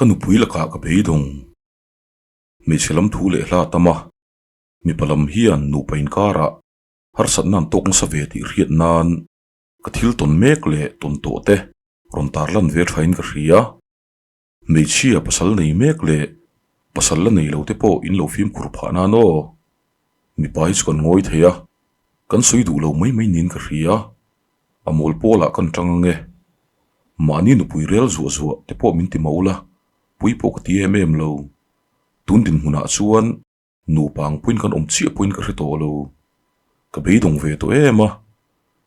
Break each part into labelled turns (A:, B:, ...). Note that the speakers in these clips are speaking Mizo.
A: Ka nupui lakah ka beidawng. Hmeichhe lam thu leh hla tam a, mipa lam hian nupa inkarah harsatna an tawk nasa ve tih hriat nan ka thil tawn mek leh tawn tawh te rawn tarlan ve thain ka hria. Hmeichhia pasal nei mek leh pasal la nei lo te pawh in lo fimkhur phah nan aw. Mipa hi chu kan ngawi thei a, kan sawi duh lo mai mai niin ka hria. A mawl pawlah kan tang ange. Mahni nupui rel zuah zuah te pawh min ti mauh la, pui pawh ka ti em em lo. Tun dinhmunah chuan nupa ang pawhin kan awm chiah pawhin ka hre tawh lo. Ka beidawng ve tawh em a,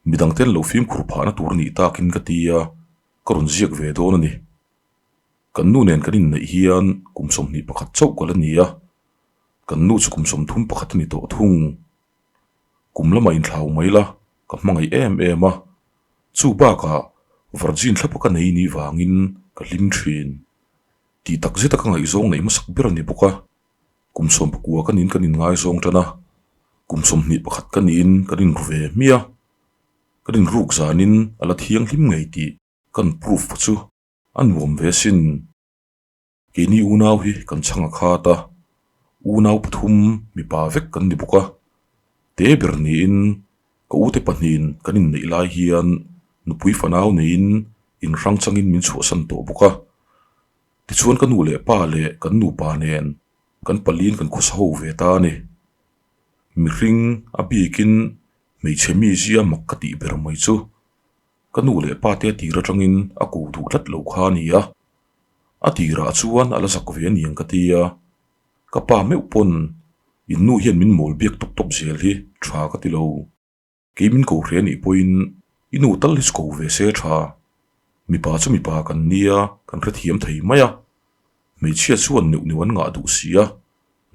A: midang ten lo fimkhur phahna tur a nih takin ka ti a, ka rawn ziak ve dawn a ni. Kan nu nen kan inneih hian kum 21 chauh ka la ni a, kan nu chu kum 31 a ni tawh thung. Kum lamah inthlau mai la, ka hmangaih em em a, chu bakah virgin thlapa ka nei ni vangin ka hlim thin. Tih tak zeta ka ngaihzawng neih hmasak ber a ni bawk a, kum 19 ka niin kan inngaizawng tan a, kum 21 ka niin kan inru ve hmiah a, kan inruk zanin a la thianghlim ngei tih kan proof chu a nuam ve sin. Keini unau hi kan chhang a khat a, unau pathum mipa vek kan ni bawk a, te ber niin ka ute pahnihin kan inneih lai hian nupui fanau neiin inhrang changin min chhuahsan tawh bawk a. Tichuan ka nu leh pa leh kan nupa nen kan paliin kan khawsa ho ve ta a ni. Mihring a bikin hmeichhe mizia mak ka tih ber mai chu ka nu leh pa te a tir atangin a ko duh tlat lo kha a ni a. A tirah chuan a la zak ve aniang ka ti a, ka pa meuh pawn in nu hian min mawl biak tawp tawp zel hi tha ka ti lo. Kei min ko hre anih pawhin i nu tal hi chu ko ve se tha. Mipa chu mipa kan nia kan hrethiam thei mai a, hmeichhia chuan neuh neuh an ngah duh si a,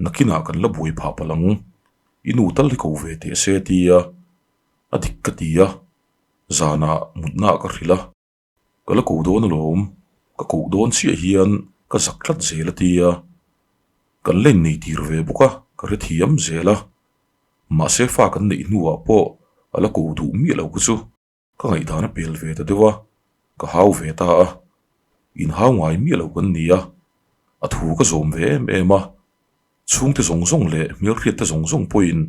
A: nakinah kan la buai phah palh ang. I nu tal hi ko ve teh se a ti a, a dik ka ti a, zanah mutnaah ka hrilh a. Ka la koh dawn alawm, ka koh dawn chiah hian ka zak tlat zel a ti a, kan la innei tir ve bawk a, ka hrethiam zel a, mahse fa kan neih hnuah pawh a la koh duh miah lo kha chu ka ngaihdan a pel ve ta deuh a, ka hau ve ta a, inhau ngai miah lo kan ni a, a thu ka zawm ve em em a, chhungte zawng zawng leh hmelhriatte zawng zawng pawhin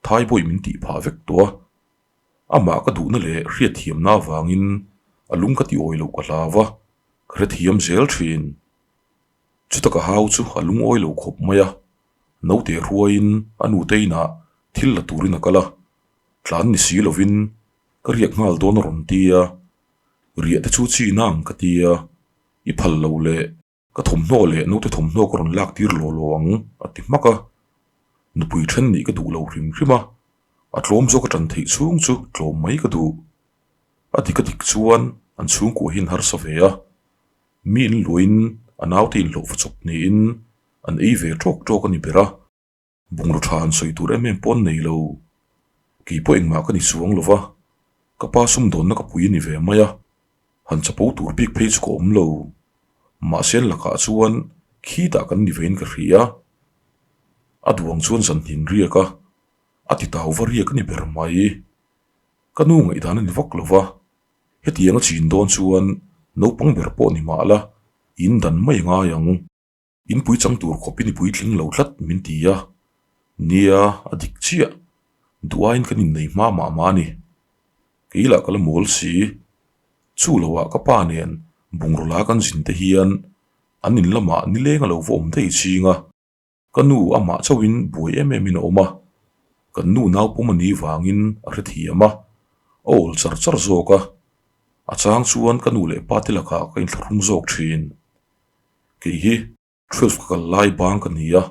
A: Thaibawih min tih phah vek tawh a. Amah ka duhna leh hriatthiamna avangin a lung ka ti awi loh ka hlau va, ka hrethiam zel thin. Chuta ka hau chu a lungawi lo khawp mai a, naute hruaiin a nute inah thil la turin a kal a, tlan ni si lovin ka riak nghal dawn a rawn ti a, riah te chu chi nang ka ti a, i phal lo leh Ka thawmhnaw leh naute thawmhnaw ka rawn lak tir law law ang a ti hmak a, nupui then nih ka duh lo hrim hrim a, a tlawm zawk a ṭan theih chhung chu tlawm mai ka duh. A dik a dik chuan an chhungkua hi an harsa ve a, mi in luahin a naute inhlawh va chawp niin an ei ve ṭawk ṭawk a ni ber a. Bungraw tha an sawi tur em em pawh an nei lo. Kei pawh engmah ka ni chuang lo va, ka pa sumdawnna ka pui a ni ve mai a, han chapo tur bik phei chu ka awm lo. Mahse an lakah chuan khitah kan ni vein ka hria. A duang chuan zan hnin riak a, a ti tau va riak a ni ber mai. Ka nu ngaihdan a ni vak lo va, hetiang a chin dawn chuan naupang ber pawh ni mah la, in dan mai a ngai ang. In pui chang tur khawpin i puitling lo tlat min ti a, nia a dik chiah, duh aiin kan innei hma mah mah a ni. Kei lah ka la mawl si, chu loah ka pa nen bungraw la kan zin te hian an in lamah nileng a lo va awm daih ching a, ka nu amah chauhin buai em em in a awm a, kan nu naupawm a nih vangin a hrethiam a, a awl char char zawk a, a chang chuan ka nu leh pa te lakah ka inthlahrung zawk thin. Kei hi twelve ka kal lai bang ka ni a,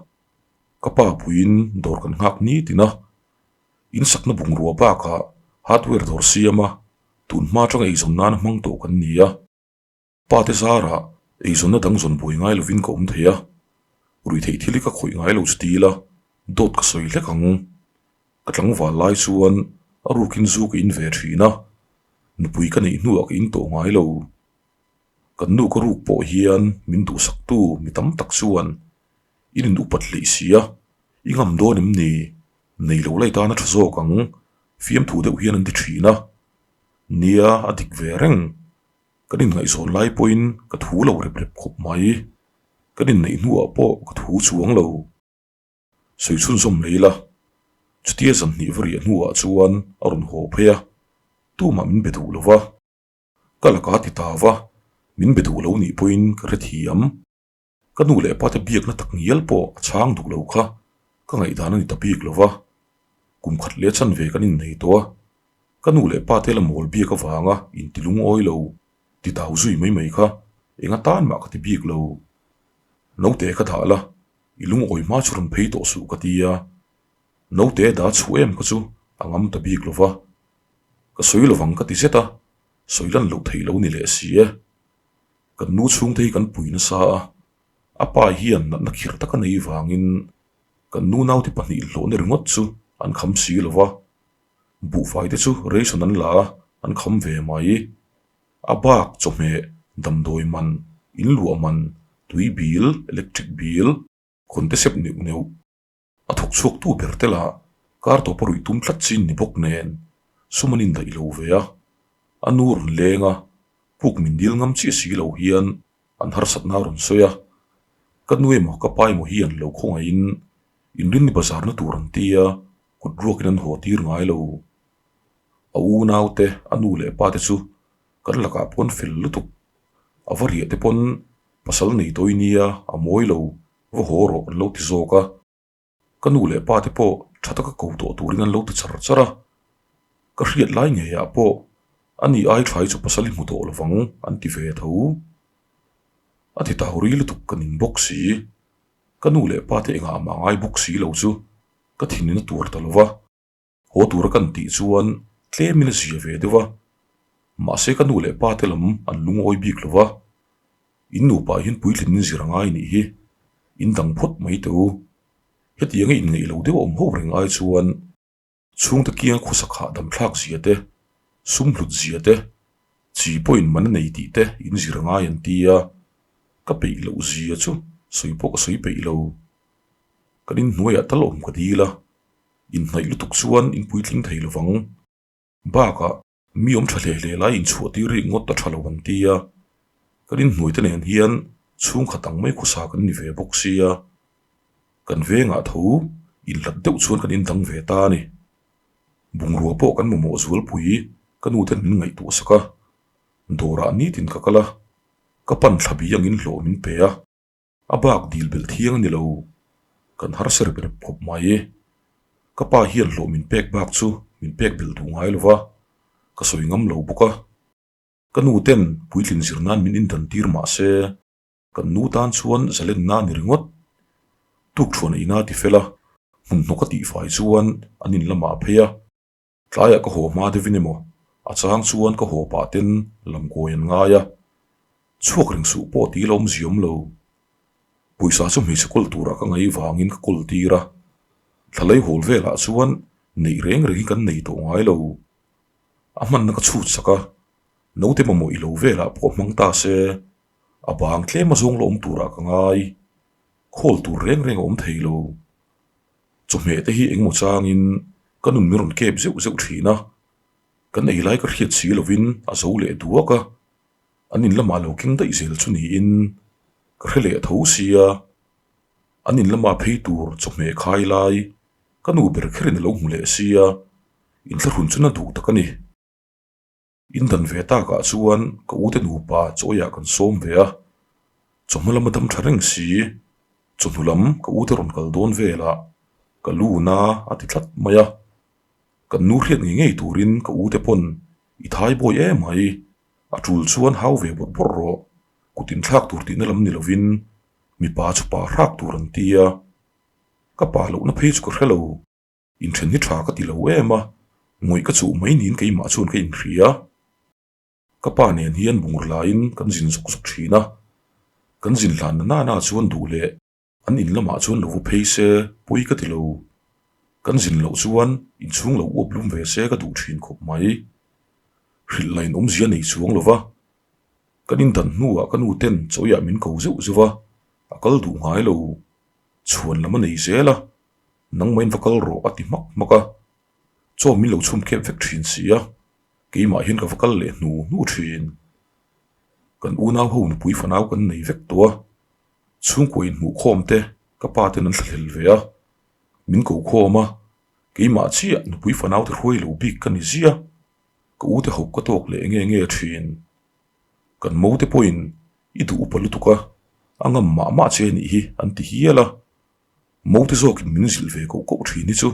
A: ka pa puiin dawr kan nghak ni tin a, in sakna bungrua bakah hardware dawr siam a, tun hma atanga eizawn nana hmang tawh kan ni a. Pa te zarah eizawnna dang zawn buai ngai lovin ka awm thei a, ruihtheih thil hi ka khawih ngai lo chu ti ila dawt ka sawi hlek ang. Ka tlangval lai chuan a rukin zu ka in ve thin a, nupui ka neih hnuah ka in tawh ngai lo. Kan nu ka ruk pawh hian min duhsaktu mi tam tak chuan in in upat hleih si a, i ngam dawn em ni? Nei lo lai tan a tha zawk ang, fiamthu deuh hian an ti thin a. Nia, a dik ve reng. Kan inngaihzawn lai pawhin ka thu lo rep rep khawp mai. Kan inneih hnuah pawh ka thu chuang lo. Sawi chhunzawm mai ila, chutia zan hnih va riah hnuah chuan a rawn haw phei a, tumah min be duh lo va. Ka laka ti ta va, min be duh lo nih pawhin ka hrethiam. Ka nu leh pate biakna tak ngial pawh a chhang duh lo kha ka ngaihdan a ni ta bik lo va, kum khat leh chanve kan innei tawh a, ka nu leh pate la mawl biak avanga inti lungawi lo ti tau zui mai mai kha eng atan mah ka ti bik lo. Naute ka dah la, i lungawi hma chu rawn phei tawh suh ka ti a, naute dah chhuah em kha chu a ngam ta bik lo va, ka sawi lovang ka ti zet a, sawi lan loh theih lo ni leh si e. Kan nu chhungte hi kan pui nasa a, a pa hian natna khirh tak a nei vangin kan nu naute pahnih hlawhna ringawt chu an kham si lo va, buhfai te chu ration an la a, an kham ve mai. A bak chawhmeh, damdawi man, in luah man, tui bil, electric bill, khawn te sep neuh neuh. A thawk chhuak tu ber te lah kar tawpa ruih tum tlat chin ni bawk nen sum an indaih lo ve a, a nu rawn leng a, puk min dil ngam chiah si lo hian an harsatna a rawn sawi a, ka nu emaw ka pa emaw hian lo khawngaihin inrinni bazarna tur an ti a, kut ruakin an haw tir ngai lo. A unaute, a nu leh pa te chu kan lakah pawn fel lutuk, a va riah te pawn pasal nei tawi nia a mawi lo Va haw rawh an lo ti zawk a, ka nu leh pa te pawh tha taka ko tawh turin an lo ti char char a, ka hriat lai ngeiah pawh ani ai thlai chu pasal i hmu tawh lovang an ti ve tho. A ti tau ri lutuk ka ning bawk si, ka nu leh pa te engah mah ngai bawk si lo chu ka thin in a tuar ta lo va. Haw tura kan tih chuan tlemin a zia ve deuh a, mahse ka nu leh pa te lam an lungawi bik lo va, in nupa hian puitlin in zir a ngai nih hi, in dang phawt mai teh u. Hetianga inngeih lo deuh a awm ho reng ai chuan chhungte kianga khawsak hahdam thlak zia te, sum hlut zia te, chi pawhin man a nei tih te in zir a ngai an ti a, ka peih loh zia chu sawi pawh ka sawi peih lo. Kan inhnuaiah tal awm ka dil a. Inhnaih lutuk chuan in puitling thei lovang. Bakah mi awm tha hle hle lai inchhuah tir rik ngawt a tha lo an ti a, kan inhnuai te nen hian chhungkhat ang mai khawsa kan ni ve bawk sia, kan vengah tho inhlat deuh chuan kan indang ve ta a ni. Bungrua pawh kan mamawh zualpui ka nu ten min ngaihtuah sak a, dawrah nitin ka kal a, ka pan thla bi angin hlawh min pe a. A bak dil belh thiang a ni lo. Kan harsa rep rep khawp mai. Ka pa hian hlawh min pek bak chu min pek belh duh ngai lo va, ka sawi ngam lo bawk a. Ka nu ten puitlin zir nan min indan tir mah se, kan nu tan chuan zalenna a ni ringawt. Tukthuan eina ti fel a, hmun hnawk a tihfai chuan an in lamah a phei a. Tlaiah ka haw hma deuhin emaw a chang chuan ka haw pah ten lamkawi an ngai a, chhuak reng suh pawh ti la awm ziam lo. Pawisa chu hmeichhe kawl turah ka ngaih vangin ka kawl tir a, thlalei hawl velah chuan neih reng reng hi kan nei tawh ngai lo. A hmanna ka chhut sak a, naute mamawh i lo velah pawh hmang ta se, a bang tlem a zawng la awm turah ka ngai, khawl tur reng reng a awm thei lo. Chawhmeh te hi engemaw changin ka nun min rawn kep zeuh zeuh thin a, kan ei lai ka hriat si lovin a zo leh duak a, an in lamah lo keng daih zel chu niin ka hre leh tho sia, an in lama phei tur chawhmeh khai lai ka nu ber kherin a lo hmu leh sia, inthlahrun chu na duh tak a ni. In dan ve takah chuan ka ute nupa chawiah kan sawm ve a, chawhma lama dam tha reng si, chawhnu lam ka ute rawn kal dawn velah ka lu na a ti tlat mai a, kan nu hriat ngei ngei turin ka ute pawn i thai bawi em mai, a tul chuan hau ve bawrh bawrh rawh, kut inthlak tur tihna lam ni lovin mipa chu pa hrak tur an ti a, ka pa lohna phei chu ka hre lo. Inthen hi tha ka ti lo em a, ngawih ka chuh mai niin keimah chuan ka inhria. Ka pa nen hian bungraw laiin kan zin zuk zuk thin a, kan zin hlan na nana chuan duh leh an in lamah chuan lo va phei se pawi ka ti lo. Kan zin loh chuan inchhung lo uap lum ve se ka duh thin khawp mai. Hrilh la in awmzia nei chuang lo va, kan indan hnuah ka nu ten chawiah min ko zeuh zeuh a, a kal duh ngai lo. Chhuan lam a nei zel a. Nangmahin va kal rawh a ti hmak hmak a, chaw min lo chhum khep vek thin si a, keimah hian ka va kal leh hnu hnu thin. Kan unau ho nupui fanau kan nei vek tawh a, Chhungkua inhmuh khawm te ka pa ten an thlahlel ve a, min ko khawm a, keimah chiah nupui fanau te hruai lo bik ka ni zia, ka u te hauh ka tawk leh nge nge thin. Kan mo te pawhin i duh upa lutuk a, a ngam mah mah che nih hi an ti hial a, mo te zawkin min zilh ve koh koh thin hi chu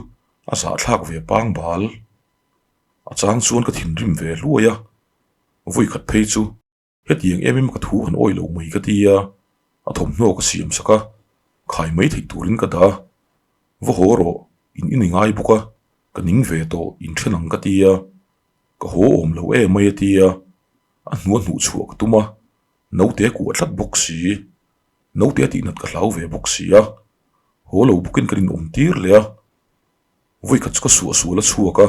A: a zahthlak ve pang bal. A chang chuan ka thinrim ve hluai a, vawikhat phei chu Hetiang em em ka thu han awih loh mai ka ti a, a thawmhnaw ka siam sak a, khai mai theih turin ka dah a, va haw rawh, in in i ngai bawk a, ka ning ve tawh, in then ang ka ti a, ka haw awm lo em mai a ti a, a hnua hnuh chhuah ka tum a, naute a kuah tlat bawk si, naute a tihnat ka hlau ve bawk si a, haw lo bawkin kan inawm tir leh a, vawikhat chu ka suahsual a chhuak a,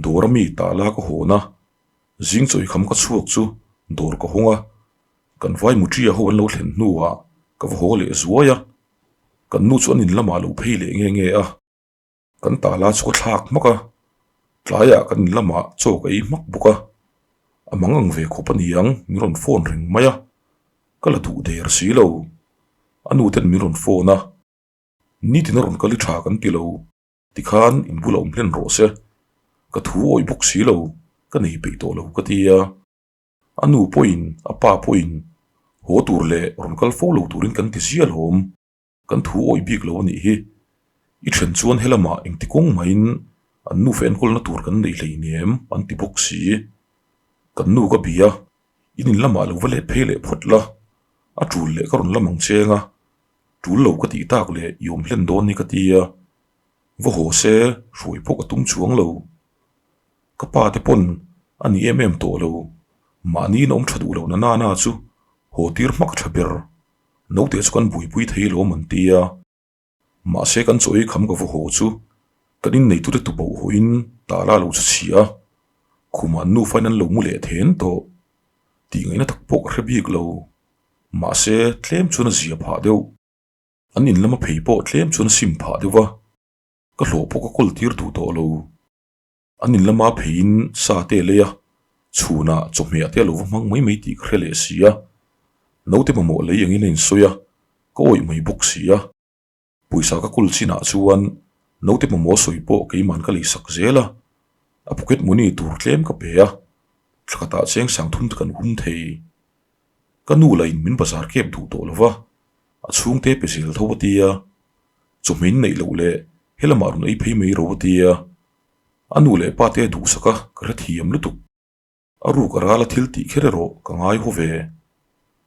A: dawr ami tah la ka hawn a. Zing chawi kham ka chhuak chu dawr ka hawng a, kan vai muṭia ho an lo thlen hnuah ka va haw leh zuai a, kan nu chu an in lamah lo phei leh nge nge a, kan tala chu ka thlak hmak a, tlaiah kan in lamah chaw ka ei hmak bawk a, a mang ang ve khawp a ni ang min rawn phone reng mai a, ka la duh der si lo, a nu ten min rawn phone a, nitin a rawn kal i tha kan ti lo. Tikhan in bulah awm hlen rawh se, ka thu awih bawk si lo, ka nei peih tawh lo ka ti a. A nu pawhin a pa pawhin haw tur leh rawn kal fo lo turin kan ti zial awm, kan thu awih bik lo a nih hi. I then chuan helamah engti kawng mahin an nufa enkawlna tur kan nei hleinem an ti bawk si. Kan nu ka bia, in in lamah lo va let phei leh phawt la, a tul leh ka rawn lam ang cheng a, Tul lo ka tih tak leh i awm hlen dawn ni ka ti a, va haw se hruai pawh ka tum chuang lo. Ka pa te pawn a ni em em tawh lo, mahni in awm tha duh lo na nana chu haw tir hmak tha ber, naute chu kan buaipui thei lawm an ti a. Mahse kan chaw ei kham ka va haw chu kan inneitute tuboh hawiin tala lo chu chhia a, khumah an nufa in an lo mu leh then tawh tih ngaihna tak pawh ka hre bik lo. Mahse, tlem chuan a zia phah deuh. An in lama phei pawh tlem chuan a sim phah deuh va, ka hlawh pawh ka kawl tir duh tawh lo. An in lama pheiin sa te a lei a, chhunah chawhmeh te a lo va hmang mai mai tih ka hre leh si a. Naute mamawh lei angin a insawi a, ka awih mai bawk si a. Pawisa ka kawl chinah chuan naute mamawh sawi pawh keiman ka leisak zel a, a pocket money tur tlem ka pe a, thla khatah cheng sang thum te kan hum thei. Ka nu lain min bazar kep duh tawh lo va, a chhungte pe zel tho a ti a, chawhmeh in neih loh leh helamah rawn ei phei mai ro a ti a, a nu leh pa te a duhsak a, ka hrethiam lutuk. A ruk a ral a thil tih kher erawh ka ngai haw ve.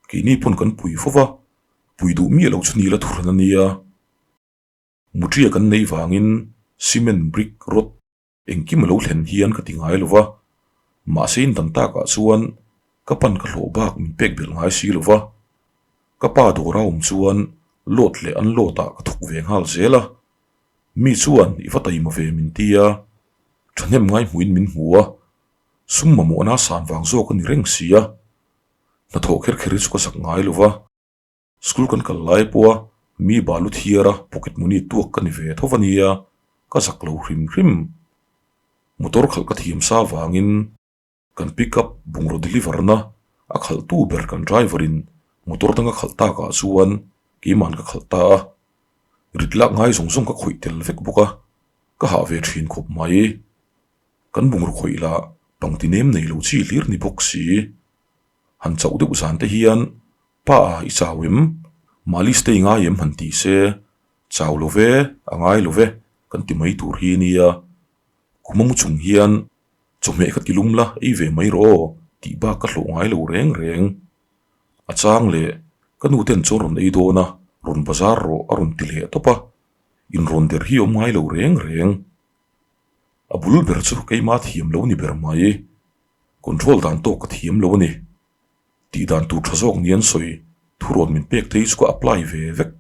A: Keini pawn kan pui fo va, pui duh miah lo chu ni la thuhran a nia. Mutria kan nei vangin cement brick rod engkim a lo thlen hian ka ti ngai lo va, mahse in dan takah chuan ka pan ka hlawh bak min pek belh ngai si lo va. Ka pa dawr a awm chuan load leh unload ah ka thawk ve nghal zel a, mi chuan i va taima ve min ti a, thahnem ngai hmuhin min hmu a, Sum mamawhna san vang zawk a ni reng si a, hnathawh kher kher hi chu ka zak ngai lo va, school kan kal lai pawha mi balu thiara pocket money tuak ka ni ve tho va nia, ka zak lo hrim hrim. Motor khalh ka thiam sa vangin kan pick up bungraw deliver na a khalhtu ber kan driver in motor dang a khalh takah chuan keiman ka khalh ta a, rit lak ngai zawng zawng ka khawih tel vek bawk a, ka hah ve thin khawp mai. Kan bungraw khawih lah pangti nem nei lo chi hlir ni bawk si. Han chauh deuh zan te hian pa a i chau em? Malis te i ngai em han ti se, chau lo ve, a ngai lo ve kan ti mai tur hi nia. Khum a mu chung hian chawhmeh kha ti lum la ei ve mai rawh aw tih bak ka hlawh ngai lo reng reng. A chang leh ka nu ten chuan rawn ei dawn a, rawn bazar rawh a rawn ti leh tawp a, inrawn der hi a awm ngai lo reng reng. A bul ber chu keimah thiam lo ni ber mai. Control dan tawk ka thiam lo a ni. Tih dan tur tha zawk ni an sawi thurawn min pek te hi chu ka apply ve vek.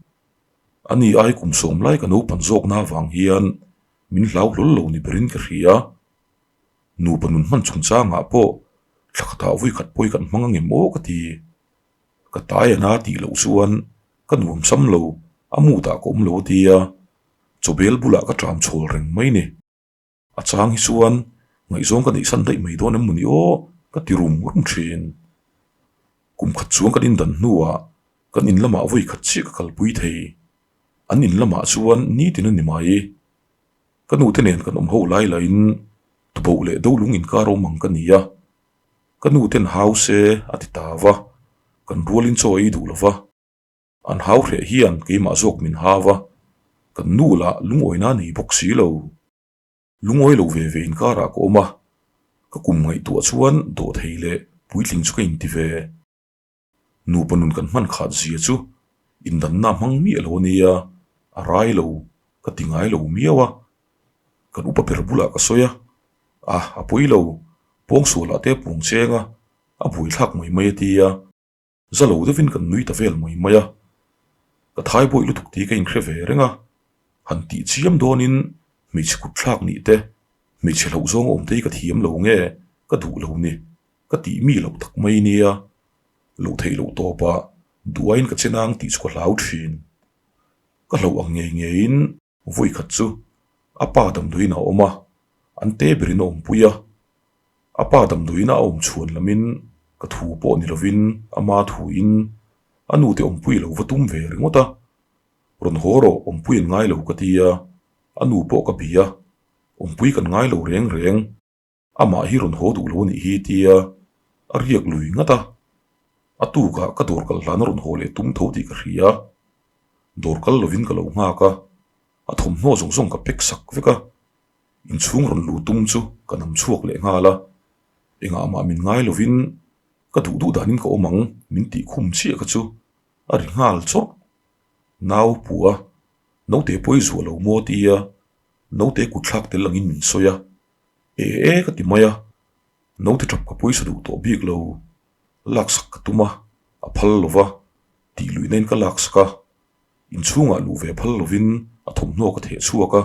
A: A ni ai kum sawm lai ka naupan zawkna avang hian min hlau hlawl lo ni berin ka hria. Nupa nun hman chungchangah pawh thla khatah vawi khat pawi kan hmang angem aw ka ti. Ka tai a na tih loh chuan ka nuam sam lo, a mood ah ka awm lo a ti a. Chawbel bulah ka ṭam chhawl reng mai ni. A chang hi chuan ngaihzawng ka neihsan daih mai dawn em mawni aw ka ti rum rum ṭhin. Kum khat chuang kan indan hnuah Kan in lamah vawi khat chiah ka kalpui thei. An in lamah chuan nitin a ni mai. Ka nute nen kan awm ho lai laiin tuboh leh dolung inkar awm ang ka ni a. Ka nuten hau se a ti ta va, kan rualin chaw ei duh lo va. An hau hreh hian keimah zawk min hau va, kan nu lah lungawina nei bawk si lo. Lungawi lo ve ve inkarah ka awm a, ka kum ngaihtuah chuan dawhthei leh puitling chu ka inti ve. Nupa nun kan hman khat zia chu indanna hmang miah lo a nia, a rai lo ka ti ngai lo miau a. Kan upa ber bulah ka sawi a, a a pawi lo, pawngsualah te a puang cheng a, a buaithlak mai mai a ti a. Za lo deuhin kan nui ta vel mai mai a, ka thai bawih lutuk tih ka inhre ve reng a, han tih chiam dawnin hmeichhe kut thlak nih te, hmeichhe hlauh zawng awm te hi ka thiam lo nge ka duh lo ni, ka tih mi loh tak mai nia, loh theih loh tawpah duhaiin ka che nang tih chu ka hlau thin. Ka hlauh ang ngei ngeiin Vawi khat chu a pa damdawiin a awm a, an te berin a awmpui a. A pa damdawiin a awm chhuan lamin ka thu pawh ni lovin ama thuin a nute awmpui lo va tum ve ringawt a. Rawn haw rawh awmpui an ngai lo ka ti a, a nu pawh ka bi a, awmpui kan ngai lo reng reng. Amah hi rawn haw duh lo a nih hi tia a riak lui ngat a, a tukah ka dawr kal hlan a rawn haw leh tum tho tih ka hria. Dawr kal lovin ka lo nghak a, a thawmhnaw zawng zawng ka pack sak vek a, inchhung rawn luh tum chu ka nam chhuak leh nghal a, engah mah min ngai lovin ka duh duh danin ka awm ang min tih khum chiah kha chu a ri nghal chawrh. Nau pua, naute pawh i zuah lo maw tia naute kutthlak tel angin min sawi a. E e ka ti mai a, naute tap ka pawisa duh tawh bik lo, laksak ka tum a, a phal lo va, tih luihna in ka laksak a, inchhungah luh ve phal lovin a thawmhnaw ka theh chhuak a,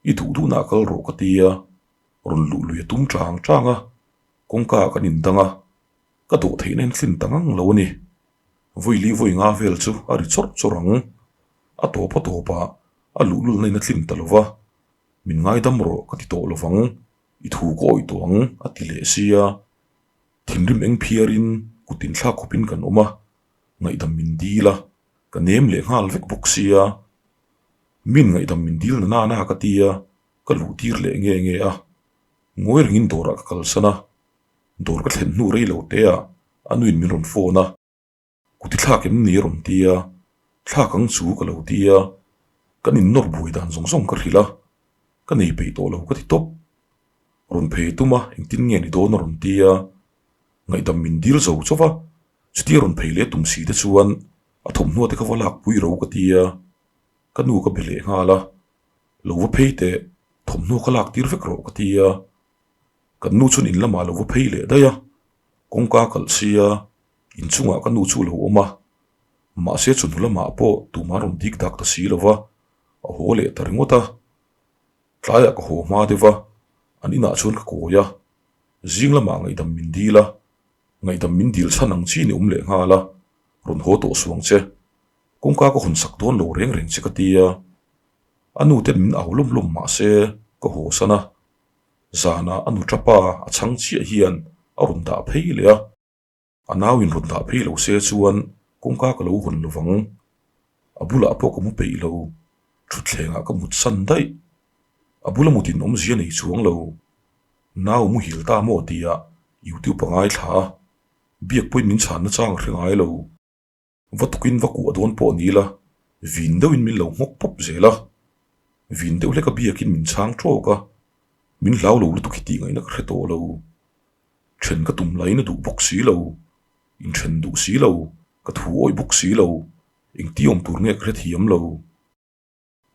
A: i duh duhna a kal rawh ka ti a, rawn luh lui a tum chang chang a, kawngka ah kan indang a, ka dawh theihna in tlin ta ngang lo a ni, vawi li vawi nga vel chu a ri chawrh chawrh ang, a tawp a tawp ah a luhlulna in a tlin ta lo va. Min ngaidam rawh ka ti tawh lo vang, i thu ka awih tawh ang a ti leh sia. Thinrim eng phiarin kut inthlak khawpin kan awm a, ngaihdam min dil a, ka nem leh nghal vek bawk sia. Min ngaihdam min dil na nana ka ti a, ka luh tir leh nge nge a. Ngawi rengin dawrah ka kalsan a, dawr ka thlen hnu rei lo te ah a nuin min rawn phone a. Kuti thlak em ni a rawn ti a, thlak ang chu ka lo ti a, kan innawr buai dan zawng zawng ka hrilh a, ka nei peih tawh lo ka ti tawp. Rawn phei tum a engtin nge ni dawn a rawn ti a, ngaihdam min dil zo chauh a, chutia rawn phei leh tum si te chuan a thawmhnaw te kha va lak pui ro ka ti a, ka nu ka be leh nghal a, lo va phei teh thawmhnaw ka lak tir vek rawh ka ti a, kan nu chuan in lamah lo va phei leh daih a, kawngka kalh sia Inchungah ka nu chu a lo awm a, mahse chawhnu lamah pawh tumah rawn dik dak ta si lo va, a haw leh ta ringawt a. Tlaiah ka haw hma deuh va, an inah chuan ka kawi a, zing lamah ngaihdam min dil a, ngaihdam min dil chhan ang chi ni awm leh nghal a, rawn haw tawh suang che, kawngka ka hawn sak dawn lo reng reng che ka ti a, a nu ten min au lawm lawm mahse ka haw san a, zanah a nu tapa a chhang chiah hian a rawn dah phei leh a. A nau in rawn dah phei lo se chuan kawngka ka lo hawn lo vang. A bulah pawh ka mu peih lo, thutthlengah ka mut san daih. A bula mut in awmzia nei chuang lo. Nau muhil ta maw tia YouTube a ngaithla a, biak pawhin min chhanna chang a hre ngai lo. Va tukin va kuah dawn pawh ni ila, vin deuhin min lo nghawk pawp zel a. Vin deuh hlek a biakin min chhang tawk a, min hlau lo lutuk hi tih ngaihna ka hre tawh lo. Then ka tum laiin a duh bawk si lo, inthen duh si lo, ka thu awih bawk si lo, engti awm tur nge ka hrethiam lo.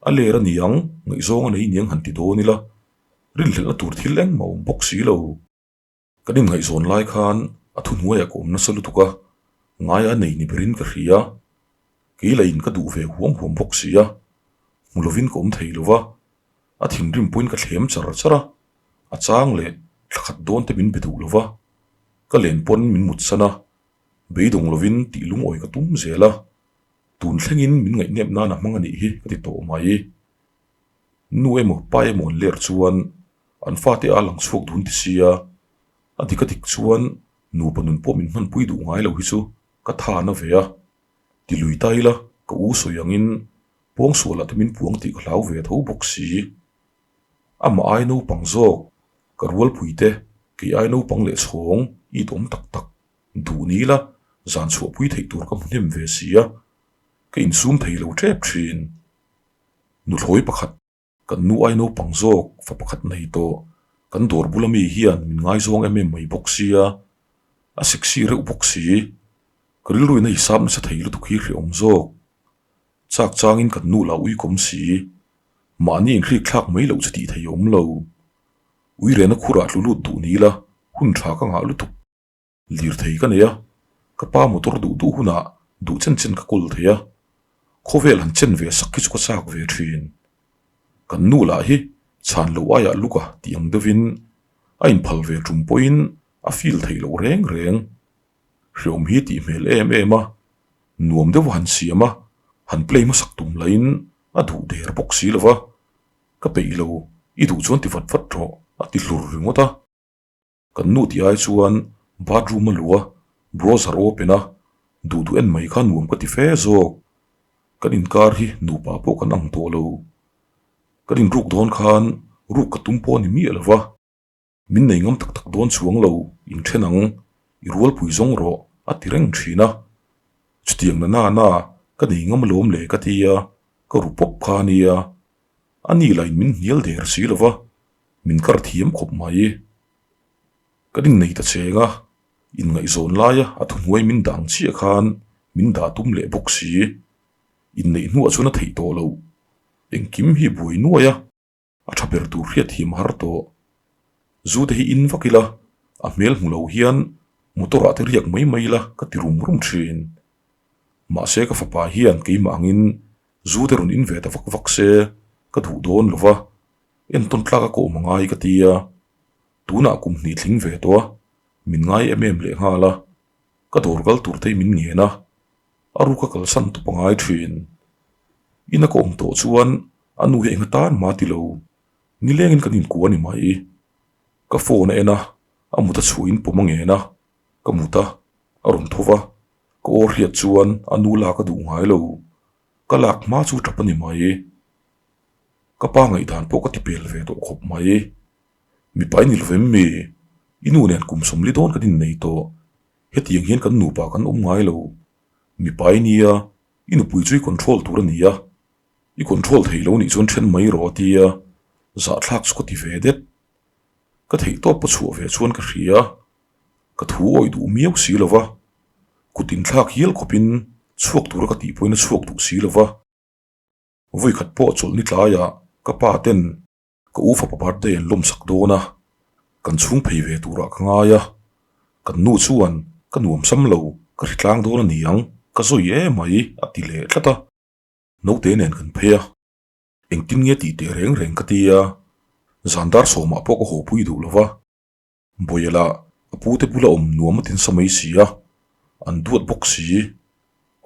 A: A ler a ni ang, ngaihzawng a nei niang han ti dawn ila, rinhlelhna tur thil engmah a awm bawk si lo. Kan inngaihzawn lai khan a thuhnuaiah ka awm nasa lutuk a, ngaia a nei ni berin ka hria. Kei lahin ka duh ve huam huam bawk si a, hmu lovin ka awm thei lo va, a thinrim pawhin ka thlem char char a, a chang leh thla khat dawn te min be duh lo va, ka len pawn min mutsan a, beidawng lovin tih lungawi ka tum zel a, tun thlengin min ngaihnep nan a hmang a nih hi ka ti tawh mai. Nu emaw pa emaw an ler chuan An fate a lang chhuak dun ti sia, a dik a dik chuan nupa nun pawh min hmanpui duh ngai lo hi chu ka tha na ve a. Ti lui ta ila, ka u sawi angin pawngsualah te min puang tih ka hlau ve tho bawk si. Amah ai naupang zawk, ka rualpui te, kei ai naupang leh chhawng it awm tak tak duh ni ila zan chhuahpui theih tur ka hmu hnem ve si a, ka insum thei lo tep thin. Nuthlawi pakhat. Kan nu ai naupang zawk fa pakhat nei tawh, kan dawr bula mi hian min ngaizawng em em mai bawk sia, a sexy reuh bawk si. Ka rilruin a hisap nasa thei lutuk hi hrehawm zawk. Chak changin kan nu lah uikawm si, mahni inhrik thlak mai loh chu tih thei awm lo. Uirena khurah tlu lut duh ni ila hun tha ka ngah lutuk. Lirthei ka nei a, ka pa motor duh duh hunah duh chen chen ka kawl thei a, khawvel han chen ve sak hi chu ka chak ve thin. Kan nu lah hi chhan loh aiah luk a tih ang deuhin a inphal ve tum pawhin a feel theih loh reng reng. Hreawm hi tih hmel em em a, nuam deuha han siam a, han play hmasak tum lahin a duh der bawk si lo va, ka peih lo, i duh chuan ti vat vat rawh a ti hlur ringawt a. Kan nu tih ai chuan bathroom a luh a, browser open a, duh duh en mai kha nuam ka ti fe zawk. Kan inkar hi nupa pawh kan ang tawh lo. Kan inruk dawn khan ruk ka tum pawh a ni miah lo va, min nei ngam tak tak dawn chuang lo, inthen ang, i rualpui zawng rawh a ti reng thin a. Chutiang na nana ka nei ngam alawm le ka ti a, ka ru pawp kha a nia. A ni lain min hnial der si lo va. Min kar thiam khawp mai. Kan innei ta cheng a, inngaihzawn laia a thuhnuai min dah ang chiah khan min dah tum leh bawk si. Inneih hnuah chuan a theih tawh loh. Engkim hi buai nuai a, a tha ber tur hriat thiam a har tawh. Zu te hi in vak ila, a hmel hmu lo hian motor ah te riak mai mai ila ka ti rum rum thin. Mahse ka fapa hian keimah angin zu te rawn in ve ta vak vak se ka duh dawn lo va. Entawn tlak a kawm a ngai ka ti a, tunah kum hnih tling ve tawh a, min ngai em em leh nghal a, ka dawr kal tur te hi min ngen a, a ruk a kalsan tawp a ngai thin. Ina ka awm tawh chuan a nu hi enga tan mah ti lo, nilengin kan inkua a ni mai. Ka phone a en a, a mut a chhuahin pawm a ngen a, ka mut a, a rawn tho va, ka aw hriat chuan a nu lak a duh ngai lo, ka lak hma chu tap a ni mai. Ka pa ngaihdan pawh ka ti pel ve tawh khawp mai. Mipa i ni lo vem mi? I nu nen kum sawmli dawn kan innei tawh. Hetiang hian kan nupa kan awm ngai lo. Mipa i nia, i nupui chu i control tur a ni a. I control thei lo nih chuan then mai rawh a ti a, zahthlak chu ka ti ve det. Ka theihtawp ka chhuah ve chuan ka hria. Ka thu awih duh miau si lo va. Kut inthlak hial khawpin chhuak tura ka tih pawhin a chhuak duh si lo va. Vawikhat pawh chawlhni tlaiah ka pa ten ka u fapa birthday an lawmsak dawn a, kan chhung phei ve turah ka ngai a, kan nu chuan ka nuam sam lo, ka hri tlang dawn a ni ang, ka zawi em mai a ti leh tlat a, naute nen kan phei a, engtin nge tih teh reng reng ka ti a, zan dar sawmah pawh ka haw pui duh lo va. Bawiela a pute bula awm nuam a tinsa mai si a, an duat bawk si.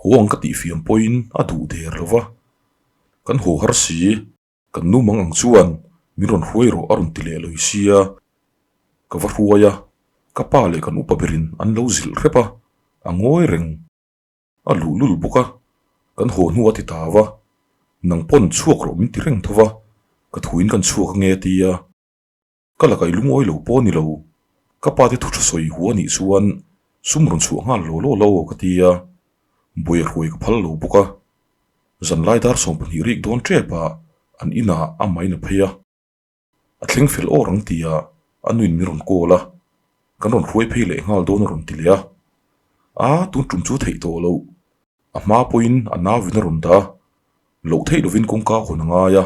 A: Haw ang ka tih fiam pawhin a duh der lo va. Kan haw har si, kan nu mang ang chuan min rawn hruai rawh a rawn ti leh lawi sia. Ka va hruai a, ka pa leh kan upa berin an lo zilh hrep a, a ngawi reng. A luhlul bawk a, kan haw hnu a ti ta va, nang pawn chhuak rawh min ti reng tho va, ka thuin kan chhuak ange a ti a. Ka lakaih lungawi lo pawh a ni lo. Ka pa te thu tha sawi hu a nih chuan sum rawn chhuah nghal law law lo ka ti a, buai hruai ka phal lo bawk a. Zanlai dar 12 rik dawn tep ah an inah a main a phei a. A thleng fel awr ang tia a nuin min rawn call a, kan rawn hruai phei leh nghal dawn a rawn ti leh a. A tun tum chu theih tawh loh. A hma pawhin a nauin a rawn dah a, loh theih lovin kawngka hawn a ngai a.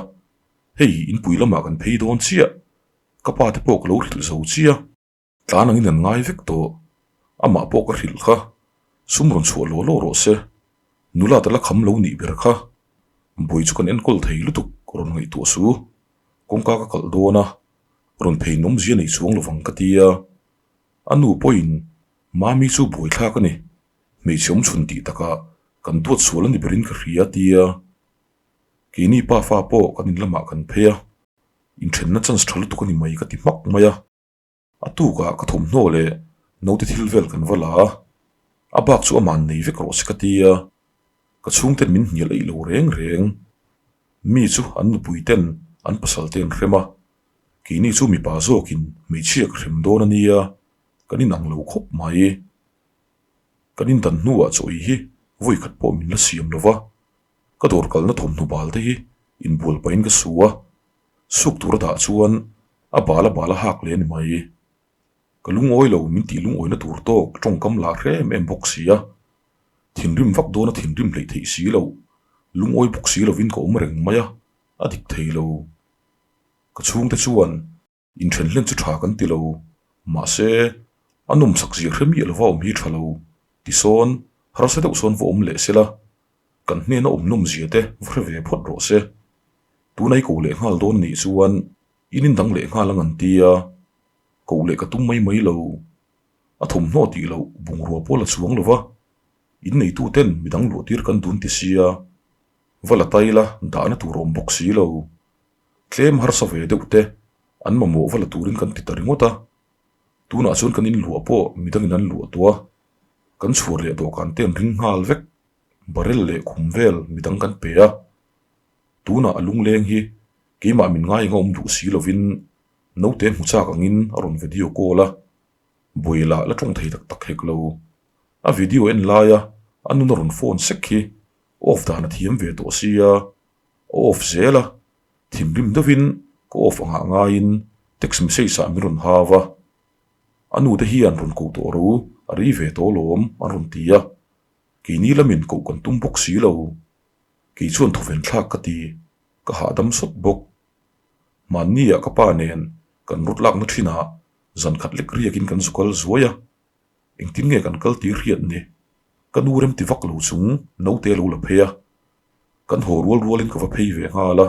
A: Hei inpui lamah kan phei dawn chiah, ka pa te pawh ka lo hrilh zo chiah. Tlan angin an ngai vek tawh, amah pawh ka hrilh kha, sum rawn chhuah law law rawh se, nula ta la kham lo nih ber kha, buai chu kan enkawl thei lutuk rawn ngaihtuah su, kawngka ka kalh dawn a, rawn phei nawmzia nei chuang lovang ka ti a, a nu pawhin Mami chu buaithlak a ni, hmeichhe awmchhun tih takah kan duat sual a ni berin ka hria a ti a. Keini pa fa pawh kan in lamah kan phei a, inthenna chance tha lutuk a ni mai ka ti hmak mai a. A tukah ka thawmhnaw leh naute thil vel kan va la a, a bak chu aman nei vek rawh se ka ti a. Ka chhungten min hnial eih lo reng reng. Mi chu an nupui ten an pasal te an hrem a, keini chu mipa zawkin hmeichhia ka hrem dawn a nia, kan inang lo khawp mai. Kan indan hnuah chaw ei hi vawi khat pawh min la siam lo va, ka dawr kalna thawmhnaw bal te hi inbual pahin ka su a, suk tur a dah chuan a bal a bal a hak leh a ni mai. Ka lungawi lo min tih lungawina tur tawk tawngkam lah hre em em bawk si a, thinrim vak dawna thinrim hleih theih si loh, lungawi bawk si lovin ka awm reng mai a, a dik thei lo. Ka chhungte chuan inthen hlen chu tha kan ti lo, mahse a nawmsak zia hre miah lova awm hi tha lo, tisawn harsa deuh sawn va awm leh sela, kan hnena awm nawmzia te va hre ve phawt rawh se. Tuna i ko leh nghal dawn nih chuan in indang leh nghal ang an ti a. Koh leh ka tum mai mai lo. A thawmhnaw tih loh bungrua pawh la chuang lo va, in neitu ten midang luah tir kan dun ti sia, va la tai la dahna tur a awm bawk si lo. Tlem harsa ve deuh te an mamawh va la turin kan ti ta ringawt a. Tunah chuan kan inluah pawh midangin an luah tawh a, kan chhuar leh dawhkan te an ring nghal vek, barrel leh khum vel midang kan pe a. Tunah a lungleng hi keimah min ngai anga awm duh si lovin Naute hmu chak angin a rawn video call a, buai lah la tawng thei tak tak hek lo. A video en laia a nun a rawn phone sek hi off dan a thiam ve tawh sia, a off zel a, thinrim deuhin ka off angah ngaiin text message ah min rawn hau a, a nute hian rawn koh tawh ro a rei ve tawh alawm an rawn ti a, keini lamin koh kan tum bawk si lo, kei chuan thawven thlak ka ti, ka hahdam sawt bawk. Mahnia ka pa nen kan rawt lakna thinah zan khat lek riakin kan zu kal zuai a, engtin nge kan kal tir hriat ni? Ka nu rem ti vak lo chung naute lo la phei a, kan haw rual rualin ka va phei ve nghal a,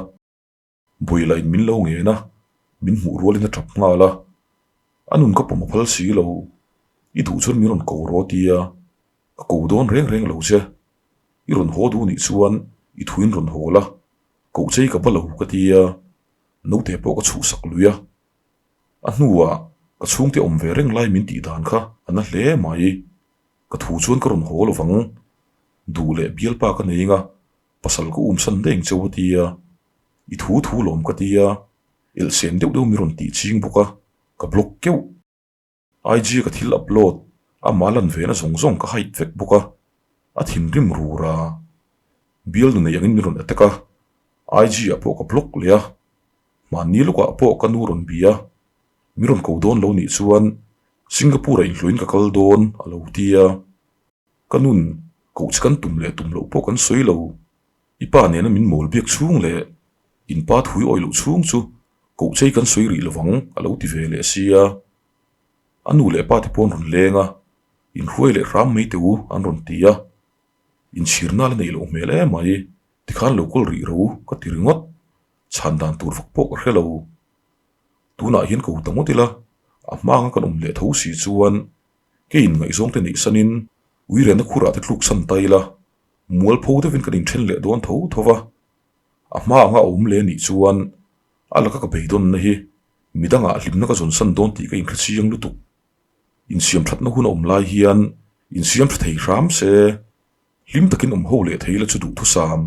A: Bawila in min lo ngen a, min hmuh rualin a tap nghal a, a nun ka pawm a phal si lo, i duh chuan min rawn ko rawh tia, ka ko dawn reng reng lo che, i rawn haw duh nih chuan i thuin rawn haw la, Koh chei ka va lo ka ti a, naute pawh ka chhuhsak lui a. A hnuah ka chhungte awm ve reng lai min tih dan kha a na hle mai. Ka thu chuan ka rawn haw lo vang. Duh leh bialpa ka nei anga pasal ka umsan daih ang cheu a ti a. I thu thu lawm ka ti a, elhsen deuh deuh min rawn tih ching bawk a, ka block keuh. IG ka thil upload amah lan ve na zawng zawng ka hide vek bawk a, a thinrim rur a, bial nu nei angin min rawn attack a, IG ah pawh ka block leh a, hmanni lawkah pawh ka nu rawn bia a, min rawn ko dawn lo nih chuan Singapore ah inhluin ka kal dawn a lo ti a, ka nun koh che kan tum leh tum loh pawh kan sawi lo, i pa nena min mawl biak chhung leh in pa thui awih loh chhung chu Koh chei kan sawi rih lovang a lo ti ve leh sia. A nu leh pa te pawh an rawn leng a, inhruai leh hram mai teh u an rawn ti a. Inchhirna la neih loh hmel em mai, tikhan lo kawl rih ro ka ti ringawt, chhan dan tur vak pawh ka hre lo. Tunah hian ko ta ngawt ila, a hma anga kan awm leh tho si chuan keiin ngaihzawng te neih sanin uirena khurah te tluk san ta ila, mualpho deuhin kan inthen leh dawn tho tho va. A hma anga a awm leh anih chuan a laka ka beidawnna hi midangah hlimna ka zawn san dawn tih ka inhre chiang lutuk. Insiam thatna hun a awm lai hian insiam tha thei hram se, hlim takin awm ho leh thei la chu duhthusam.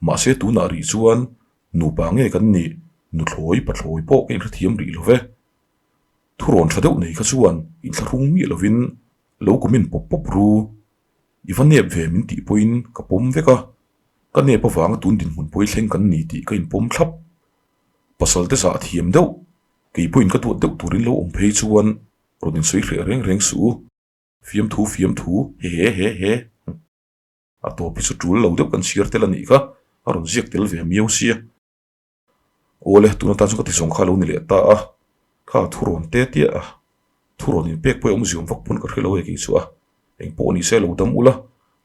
A: Mahse tunah rih chuan nupa nge kan nih nuthlawi pathlawi pawh ka inhre thiam rih lo ve. Thurawn tha deuh nei kha chuan inthlahrung miah lovin lo comment pawp pawp ru. I va nep ve min tih pawhin ka pawm vek a, ka nep avanga tun dinhmun pawi thleng kan ni tih ka inpawm thlap. Pasal te zah thiam deuh, kei pawhin ka duat deuh turin lo awm phei chuan rawn insawi hreh reng reng suh u. Fiamthu fiamthu he he he he. A tawp hi chu tul lo deuh kan chhiar tel a nih kha, a rawn ziak tel ve miau sia. Awle, tuna tan chuan ka ti zawng kha a lo ni leh ta a, kha thurawn te tia a, thurawn inpek pawh hi awm ziawm vak pawn ka hre lo e kei chu a, eng pawh ni se lo dam ula,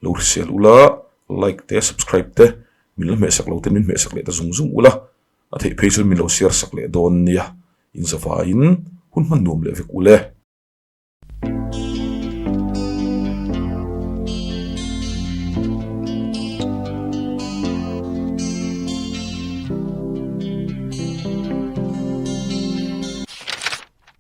A: lo hrisel ula, like te subscribe te min la hmehsak lo te min hmehsak leh ta zung zung ula, a theih phei chuan min lo share sak leh dawn nia, inzavaiin hun hman nuam leh vek ule.